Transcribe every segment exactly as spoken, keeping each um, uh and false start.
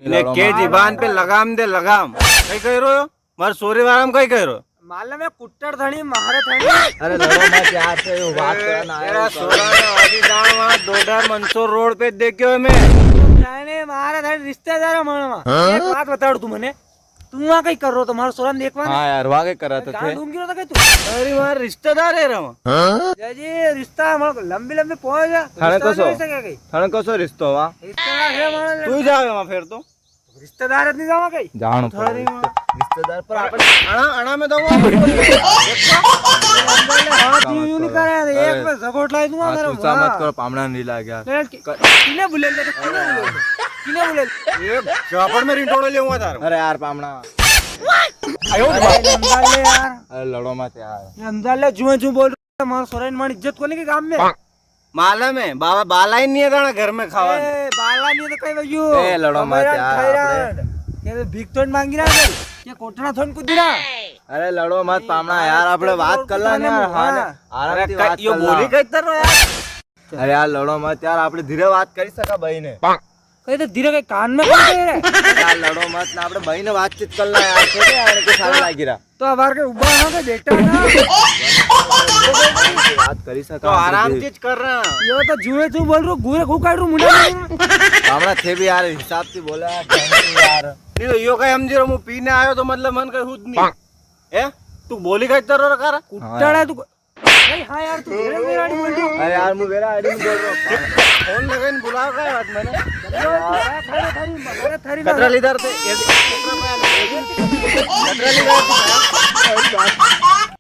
ने लड़ो के मत। जीबान पे लगाम दे, लगाम। कई कह रहो? मारे सोरी वाला में कई कह रहो? मालूम है, कुट्टड़ धणी, महारे धणी। अरे लड़ो मत यार, से यो बात करना आया तेरा हो तो। सोरा ने वादी दाण वहाँ डोडा मंदसौर रोड पे देख्यो है मैं। नहीं, नहीं, महारे धणी रिश्तेदार है मालूम है। हाँ? एक बात बताड़ तू मने, तू वहाँ कई कर रहो, तुम्हारा सोरा ने एक बार हाँ यार, वहाँ कई कर रहा था गाल थे। ढूंढ रहा था कई तू? अरे, वहाँ रिश्तेदार है रहो। हाँ? जय जी, रिश्ता हमारा लंबी लंबी पहुंच गया। थाने रिश्ता कसो? नहीं सके कई? थाने कसो रिश्तो हुआ? रिश्तेदार है हमारा तू ही लड़का। जावे वहाँ फिर तो। रिश्तेदार नहीं जावा कई? जानो थारी पड़े। माँ। रिश्तेदार पर अपन अणा, अणा में दो। हाँ, तू यूं नहीं करे, एक अरे। में जगोट लाई दूंगा हाँ, तेरा, तू सा मत वाह। करो, पामणा नहीं ला गया। ए, कि-, क- किने बुले ले, किने बुले ले, किने बुले ले? एक झापड़ में रिंटोड़े लेऊंगा थारे। अरे यार, पामणा। आयो अरे, समझा ले यार। अरे, लड़ो मत यार। समझा ले, जुए जू बोल रहा, मार सोरा ने मार इज्जत कोनी के गाम में। मालूम है, बाबा, बाला ही नहीं है दाना घर में खावा ने। ए, बाला नहीं तो कई वयू। ए, लड़ो मत हमारे यार, खाई आपने। रहा। ये तो भीख तो मांगी रहा है। ये कोटना थोन कुछ दिना। अरे, लड़ो मत, पामणा यार, आपने बात कर ला ना यार, हाँ, आराम अरे, से क-, बात यो कर ला। बोली कई तर रहा यार। अरे यार, लड़ो मत यार, आपने धीरे बात करी सका भाई ने। कई तो धीरे के कान में कौन कह रहा है? यार, लड़ो मत ना, आपने भाई ने बातचीत कर ला यार, ठीक है यार, के सारे लागी रहा। तो अबार के उबा हो के बेटा ना। बात करी सका तो आराम से कर रहा। यो तो जुए तू बोल रू, घूरे घू काट रू मुंडा में। पामणा थे भी यार हिसाब से बोला यार, ढंग से यार। नहीं तो यो कई हम जीरो मुंह पीने आयो तो मतलब मन का हुद नहीं। ए, तू बोली कई तर रहा कर। कुट्टड़ा है तू। नहीं, हाँ यार, तू मेरा, मेरा नहीं बोल रहा। अरे यार, मैं मेरा आईडी में बोल रहा हूँ। फोन लगे नहीं, बुलाओ का बात मैंने। अरे थारी, थारी, अरे थारी कतरा ना। लीटर थे? ये कतरा पाया? कतरा लीटर थे?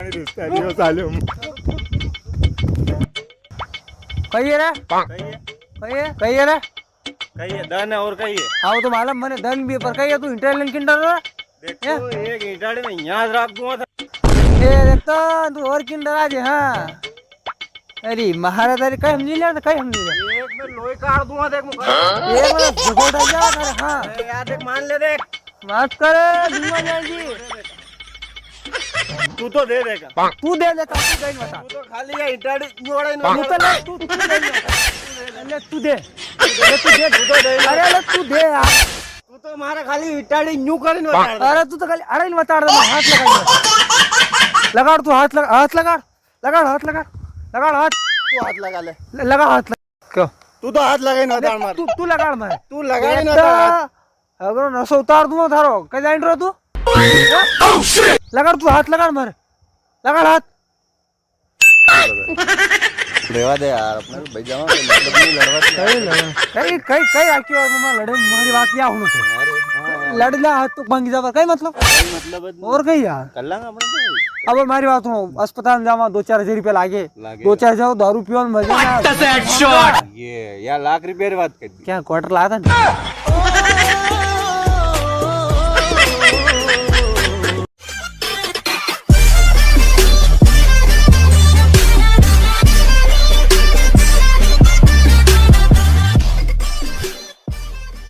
अरे दोस्त, अरे वो साले हम। कहिए रे। कहिए। कहिए। कहिए रे। कहिए, दन है और कहिए। हाँ, वो तो मालूम मने दन भी है, पर कहिए तू इंटरलिंक किंडर रे? देखो, हैं? एक ईंटाड़ी में यहाँ रख दूंगा था। ए, देख तो, तू और किन डरा जे, हाँ। अरे, महाराज, अरे, कई हमजी ले, तो कई हमजी ले। एक में लोई काट दूंगा, देख मुखा। एक में झगोटा जा, अरे, हाँ। अरे यार, देख, मान ले, देख। माफ करे, दूंगा जान जी। तू तो दे देगा। तू दे देता, तू दे बता। तू तो खाली ये ईंटाड़ी जोड़े ना। तू तो ले, तू, तू दे बता। ले, तू दे। ले, तू दे। तू तो दे। अरे, ले, तू दे यार। तू तो मारा खाली इटाड़ी न्यू करे न बता। अरे तू तो खाली अरे न बता दे, हाथ लगा। लगाड़ तू हाथ लगा, हाथ लगाड़। लगाड़ हाथ लगाड़। लगाड़ हाथ। तू हाथ लगा ले। ल-, लगा हाथ लगा। क्यों? तू तो हाथ लगा ही ना ले, तार मार। तू, तू लगाड़ मार। तू लगा ही ना बेटा, तार। अगर नसो उतार दूंगा थारो, कह जाइन रो तू? लगाड़ तू हाथ लगाड़ मार। लगाड़ हाथ। रेवा दे यार, अपने तो भाई जावा, कोई मतलब नहीं लड़वा से। कई लड़वा? कई, कई, कई आखी बार में लड़े, मारी बात क्या होना चाहिए? अरे, हाँ, हाँ। लड़ना हाथ तो भांगी जावा, कई मतलब? कोई मतलब नहीं। और कई यार? कर लांगा अपने तो। अब मारी बात सुनो, अस्पताल में जावा, दो चार हजार रुपया लागे। लागे। दो चार हजार दारू पियो, मजा ना। ये, या लाख रुपया री बात कर दी। क्या क्वार्टर लाया था ना?